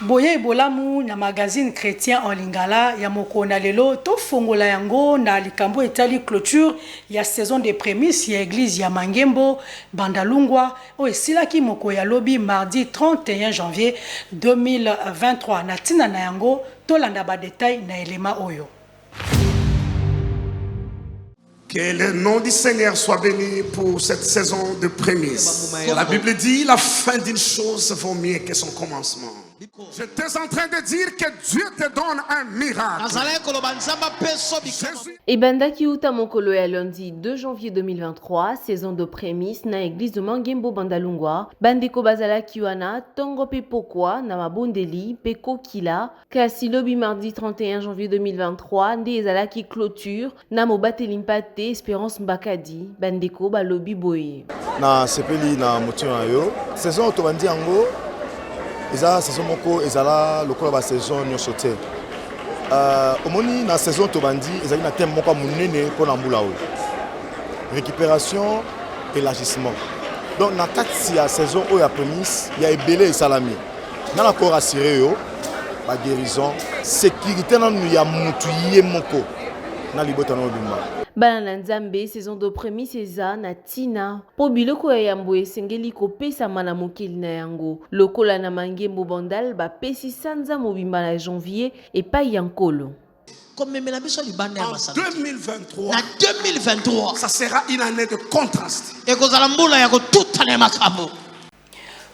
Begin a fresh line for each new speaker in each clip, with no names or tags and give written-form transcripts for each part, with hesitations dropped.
Boyei bolamu na magazine Chretien en Lingala ya mokolo na lelo, tofongola yango na likambo etali cloture ya saison de premices ya eglise ya Mangembo, Bandalungwa, oyo esilaki mokolo ya lobi mardi 31 janvier 2023. Na tina na yango, tolanda ba details na elema oyo.
Que le nom du Seigneur soit béni pour cette saison de prémices. La Bible dit, la fin d'une chose vaut mieux que son commencement. J'étais en train de dire que Dieu te donne un miracle. Jésus...
Ebandaki uta mokolo ya lundi 2 janvier 2023, saison de prémices na église de Mangembo Bandalungwa. Bandeko bazalaki wana tongo pe pokwa na mabondeli pe kokila. Kasi lobi mardi 31 janvier 2023 nde ezalaki cloture na mobateli mpate Esperance Mbakadi. Bandeko balobi boye.
Na sepeli na motuna na yo. Saison oyo tobandi yango eza saison moko ezala lokola ba saison nyonso te. Uh, omoni na saison tobandi ezali na thème moko ya monene mpo na mbula oyo, récupération, élargissement. Donc na kati ya saison oyo ya prémisse ya ebele esalami nga na ko rassurer yo ba guérison, sécurité nanu ya mutu ye moko na libota na mobimba.
Bana na Nzambe, saison de prémices eza na tina po biloko ya yambo esengeli kopesama na mokeli na yango. Lokola na Mangembo Bandal bapesi sanza mobimba na janvier epai ya Nkolo.
Komemela biso libanda ya
En
masano te.
2023,
Na 2023
ça sera une année de contraste.
Ekozala mbula ya kotutana ya makambo.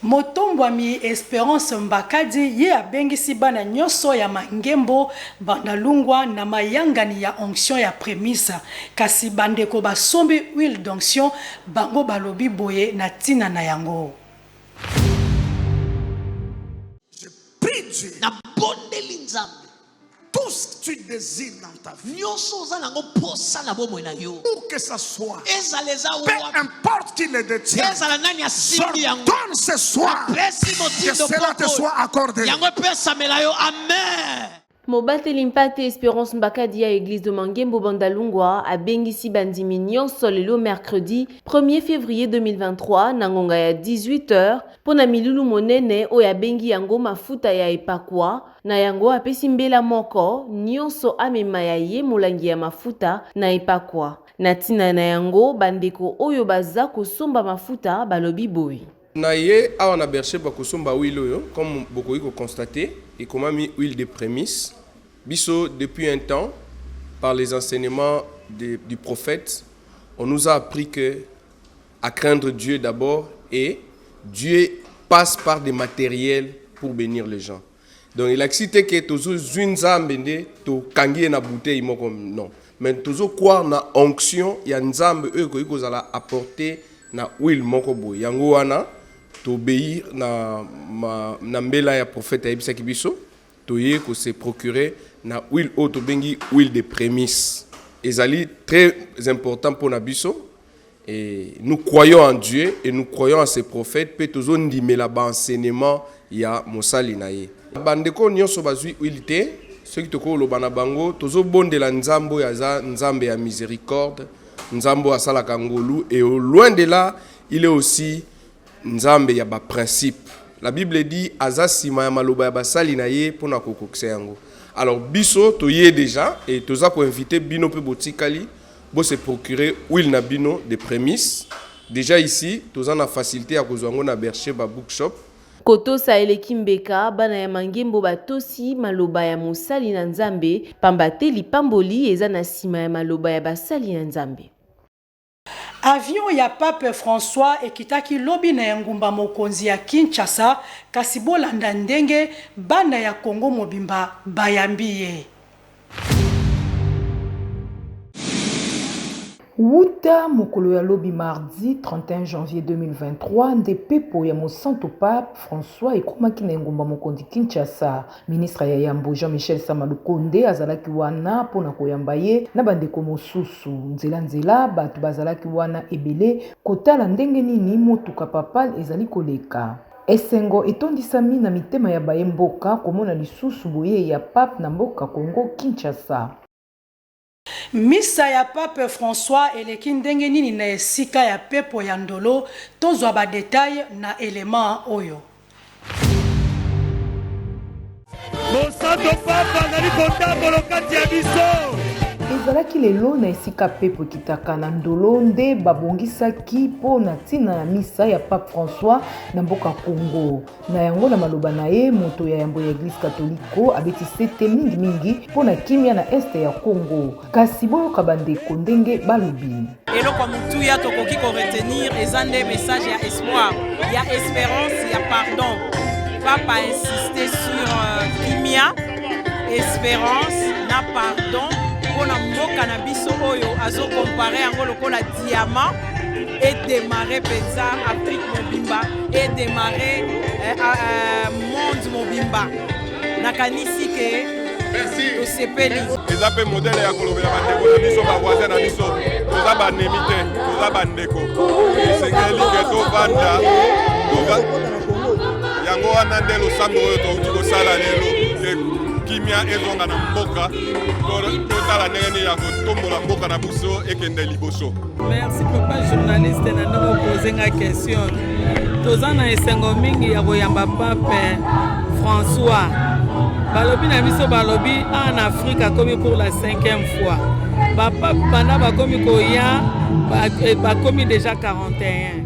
Motombwami Esperance Mbakadi ye abengisi bana nyoso ya Mangembo Bandalungwa na mayangani ya onction ya premice. Kasi bandeko basombi huile d'onction bango balobi boye na tina na yango.
Je prie Dieu.
Nabondeli Nzambe.
Tout ce que tu désires dans ta vie.
Nyonso oza nango posa na bomoi na yo.
Où que ça soit.
Ezala eza
Peu
wapi.
importe qui le détient.
Ezala nani asimbi yango.
J'ordonne ce soir
Napesi
que
motindo
cela te
poko.
soit accordé.
Yango epesamela yo. Amen.
Mobateli mpate Esperance Mbakadi ya Eglise de Mangembo Bandalungwa abengisi bandimi nyonso lelo mercredi 1er février 2023 na ngonga ya 18 heures mpo na milulu monene oyo abengi yango mafuta ya epakwa. Na yango apesi mbela moko, nyonso amema ya ye molangi ya mafuta na epakwa. Na ntina na yango, bandeko oyo baza kosomba mafuta balobi boye.
Na ye awa na Beersheba kosomba huile oyo, comme bokoki ko constater, ekomami huile de prémices. Biso depuis un temps, par les enseignements de, du prophète, on nous a appris que à craindre Dieu d'abord et Dieu passe par des matériels pour bénir les gens. Donc elakisi te ke tozozwi Nzambe nde tokangi ye na bouteille moko, non, mais tozo croire na onction ya Nzambe oyo ekoki kozala apporter na huile moko boye. Yango wana toobéir na, ma, na mbela ya prophète ayebisaki biso, toye ko se procurer na huile oyo tobengi huile de prémices. Ezali très important mpona biso. Et nous croyons en Dieu et nous croyons en ses prophètes pe tozo ndimela ba enseignement ya mosali na ye. Bandeko nyonso bazwi huile te, soki tokoki koloba na bango, tozo bondela Nzambe oyo aza Nzambe ya miséricorde, Nzambe oyo asalaka ngolu et au loin de là, il est aussi Nzambe ya ba principes. La Bible dit aza sima ya maloba ya basali na ye pona kokokisa yango. Alors biso toye déjà et toza ko inviter bino pe botikali bo se procurer huile na bino de prémices. Déjà ici toza na facilité ya kozwa yango na Beersheba Bookshop.
Kotosa eleki mbeka, bana ya Mangembo batosi maloba ya mosali na Nzambe, pamba te lipamboli eza na sima ya maloba ya basali na Nzambe.
Avion ya Pape François ekitaki lobi na engumba mokonzi ya Kinshasa, kasi bolanda ndenge bana ya Congo mobimba bayambi ye.
Wuta mokolo ya lobi mardi 31 janvier 2023 nde pepo ya mosantu Pape François ekomaki na engumba mokonzi Kinshasa. Ministre ya yambo Jean-Michel Sama Lukonde azalaki wana mpo na koyamba ye na bandeko mosusu. Nzela nzela bato bazalaki wana ebele kotala ndenge nini motuka papal ezali koleka. Esengo etondisami na mitema ya baye mboka komona lisusu boyei ya Pape na mboka Congo Kinshasa.
Misa ya Pape François eleki ndenge nini na esika ya pepo ya Ndolo? Tozwa ba details na element oyo.
Mosanto Papa azali kotambola kati ya biso.
Ezalaki lelo na esika pepo ekitaka na Ndolo nde babongisaki mpo na ntina ya misa ya Pape François na mboka Congo. Na yango, na maloba na ye, moto ya yambo ya Eglise katoliko abeti sete mingi mingi mpo na kimia na Est ya Congo. Kasi boyoka ba ndeko ndenge balobi.
Eloko ya motuya tokoki ko retenir eza nde message ya espoir, ya esperance, ya pardon. Pape a insiste sur kimia, esperance na pardon mpo na mboka na biso oyo azo comparer yango lokola diamant e demarrer mpenza Afrique mobimba, e demarrer monde mobimba. Nakanisi ke tosepeli.
Eza mpe modele ya kolobela bandeko na biso, bavoisin na biso. Toza banemi te, toza bandeko. Esengeli ke tovanda. Yango wana nde losambo oyo touti kosala lelo, ke kimia ezonga na mboka, totala ndenge nini ya kotombola mboka na biso ekende liboso.
Merci papa journaliste na ndenge opose nga question. Toza na esengo mingi ya koyamba pape François. Balobi na biso balobi en Afrique akomi pour la cinquième fois. Ba pape banda bakomi koya bakomi déjà 41.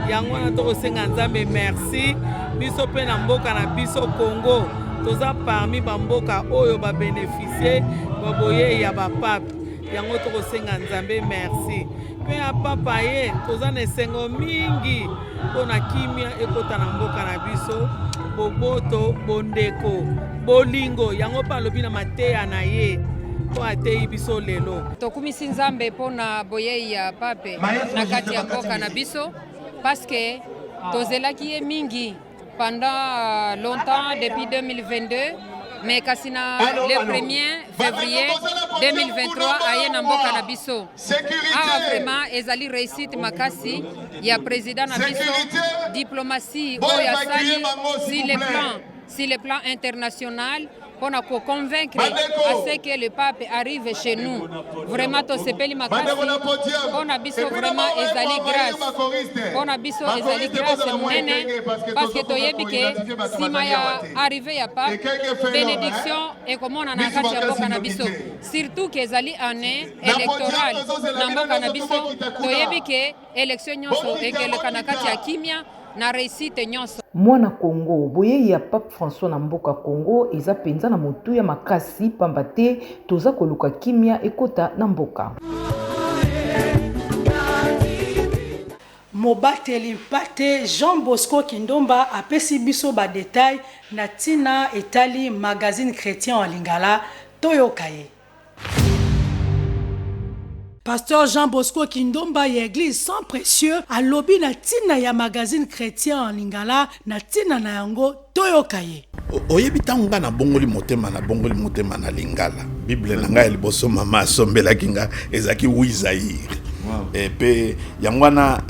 Yango wana tokosenga Nzambe merci. Biso pe na mboka na biso Congo toza parmi ba mboka oyo ba bénéficier ba boyeyi ya ba pape. Yango tokosenga Nzambe merci. Pe ya papa ye toza na esengo mingi mpo na kimia ekota na mboka na biso, boboto, bondeko, bolingo. Yango mpe alobi na mateya na ye mpo ateyi biso lelo.
Tokumisi Nzambe mpo na boyei ya pape na kati ya mboka na biso parce que tozelaki ye mingi pendant longtemps depuis 2022 mais kasi na le 1er février 2023 aye na mboka na biso. Awa vraiment ezali réussite makasi ya président na biso, diplomatie oyo asali sur le plan international pour ko convaincre à ce que le pape arrive chez nous. Vraiment tosepeli makasi pona biso, vraiment ezali grâce pona biso, ezali grâce monene parce que toyebi ke nsima ya arrivée ya pape, bénédiction ekomona na kati ya mboka na biso, surtout ke ezali année électorale na mboka na biso. Toyebi ke élection nyonso ekeleka na kati ya kimia na réussite nyonso.
Mwana Congo, boyei ya Pape François na mboka Congo eza mpenza na motuya makasi, pamba te toza koluka kimia ekota na mboka.
Mobateli mpate Jean Bosco Kindomba apesi biso ba detail na ntina etali magazine chrétien en lingala. Toyoka ye. Pasteur Jean Bosco Kindomba ya église Sang Précieux alobi na ntina ya magazine chrétien en lingala, na ntina na yango, toyoka ye.
Oyebi, ntango ngai nabongoli motema, nabongoli motema na lingala. Bible na ngai ya liboso mama asombelaki nga ezalaki Wi Zaire. Mpe yango wana,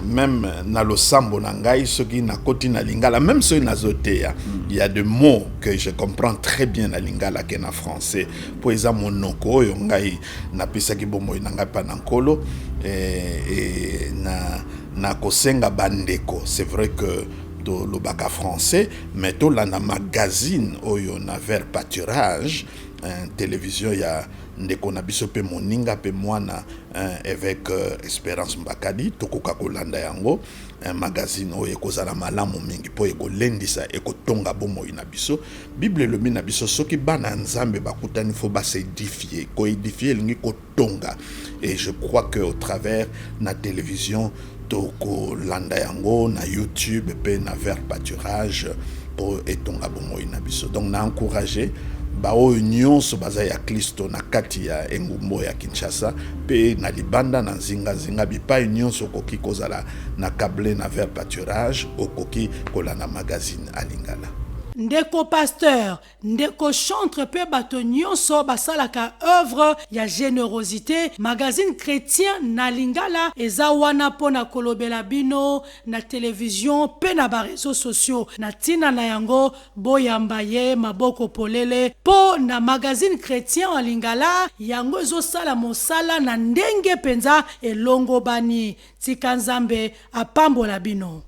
même na losambo na ngai, soki nakoti na lingala, même soki nazoteya, il y a de mots que je comprends très bien na lingala ke na français, mpo eza monoko oyo ngai napesaki bomoi na ngai mpa na Nkolo. E na kosenga bandeko, c'est vrai que tolobaka français, mais tolanda magazine oyo na Vert Pâturage, télévision ya ndeko na biso mpe moninga mpe mwana, évêque Espérance Mbakadi. Tokoka kolanda yango, magazine oyo ekozala malamu mingi mpo ekolendisa, ekotonga bomoi na biso. Bible elobi na biso, soki bana ya Nzambe bakutani, faut bas'édifier. Koédifier elingi kotonga. Et je crois que au travers na télévision tokolanda yango na YouTube mpe na Vert Pâturage mpo etonga bomoi na biso. Donc na encourage baoyo nyonso baza ya Kristo na kati ya engumba ya Kinshasa mpe na libanda, na nzingazinga, bipai nyonso okoki kozala na câble na Vert Pâturage, okoki kolanda magazine alingala.
Ndeko pasteur, ndeko chantre mpe bato nyonso basalaka œuvre ya générosité, magazine chrétien na lingala eza wana mpo na kolobela bino na télévision mpe na baréseaux sociaux. Na ntina na yango, boyamba ye maboko polele mpo na magazine chrétien en lingala. Yango ezosala mosala na ndenge mpenza elongobani. Tika Nzambe apambola bino.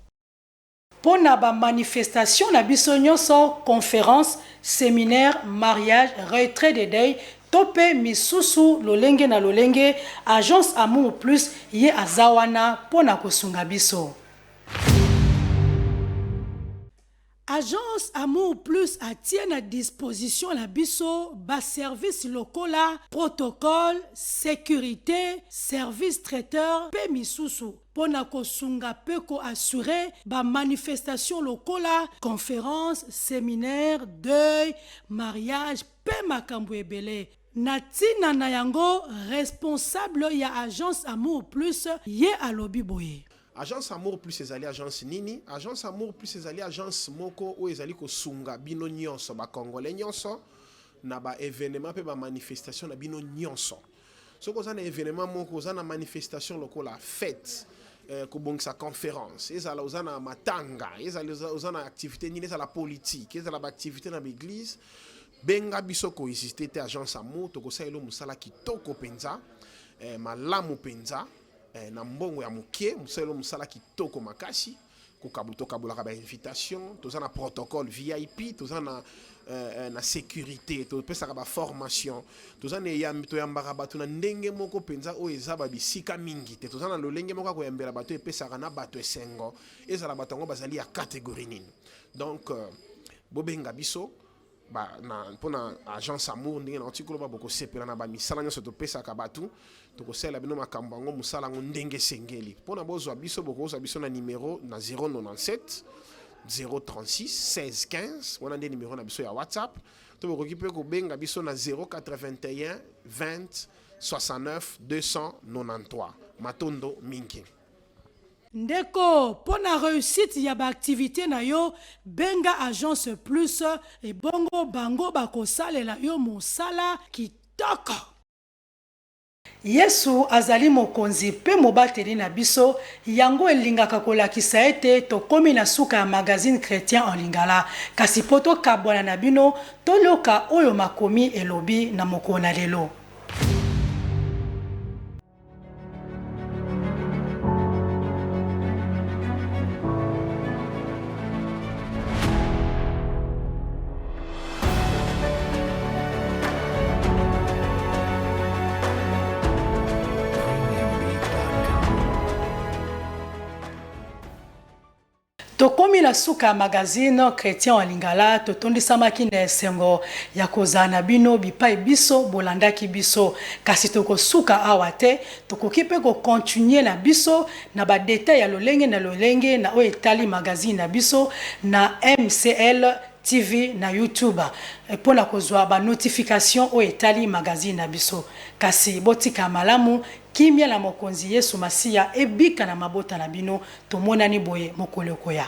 Mpo na ba manifestations na biso nyonso, conferences, seminaires, mariages, retrait de deuil to mpe misusu lolenge na lolenge, Agence Amour Plus ye aza wana mpo na kosunga biso. Agence Amour Plus atie na disposition na biso ba services lokola protocole, securite, service traiteur mpe misusu mpo na kosunga mpe ko assurer ba manifestations lokola conferences, seminaires, deuil, mariage mpe makambo ebele. Na ntina na yango, responsable ya Agence Amour Plus ye alobi boye.
Agence Amour Plus ezali agence nini? Agence Amour Plus ezali agence moko oyo ezali kosunga bino nyonso ba Congolais nyonso na ba evenements pe ba manifestations na bino nyonso. Soki oza na evenement moko, oza na manifestation lokola fete, eh, kobongisa conference, ezala oza na matanga, ezala oza na activite nini, ezala politique, ezala ba activite na ba eglise, benga biso ko hesiter te agence Amour, tokosalela yo mosala kitoko penza, eh, malamu penza. Eh, na mbongo ya moke mosalelo mosala kitoko makasi kokabu tokabolaka ba invitation toza na protocole vip toza na, eh, eh, na sécurité topesaka ba formation toza na eyambi toyambaka bato na ndenge moko mpenza oyo eza ba bisika mingi te toza na lolenge moko ya koyambela bato epesaka na bato esengo ezala bato yango bazali ya catégorie nini donc euh, bobenga biso ba na mpona agence amour ndenge nauti koloba bokosepela na bamisala nyonso topesaka bato tokosalela bino makambo yango mosala yango ndenge esengeli mpona bozwa biso bokozwa biso na nimero na 097 036 16 15 wana nde nimero na biso ya whatsapp to bokoki mpe kobenga biso na 081 20 69 293 matondo mingi
Ndeko pona reussite ya ba activites na yo benga agence plus ebongo bango bakosalela yo mosala kitoko. Yesu azali Mokonzi mpe Mobateli na biso, yango elingaka kolakisa ete tokomi na suka ya magazine Chretien en Lingala. Kasi mpo tokabwana na bino, tolyoka oyo makomi elobi na mokolo na lelo. Tokomi na suka ya magazine Chretien wa Lingala, totondisamaki na esengo ya kozala na bino bipai biso bolandaki biso. Kasi tokosuka awa te, tokoki mpe ko continuer na biso na ba details ya lolenge na lolenge na oyo etali magazine na biso na MCL TV na YouTube mpo na kozwa ba notifications oyo etali magazine na biso. Kasi botika malamu, kimia na Mokonzi Yesu Masiya ebika na mabota na bino. Tomonani boye mokolo ekoya.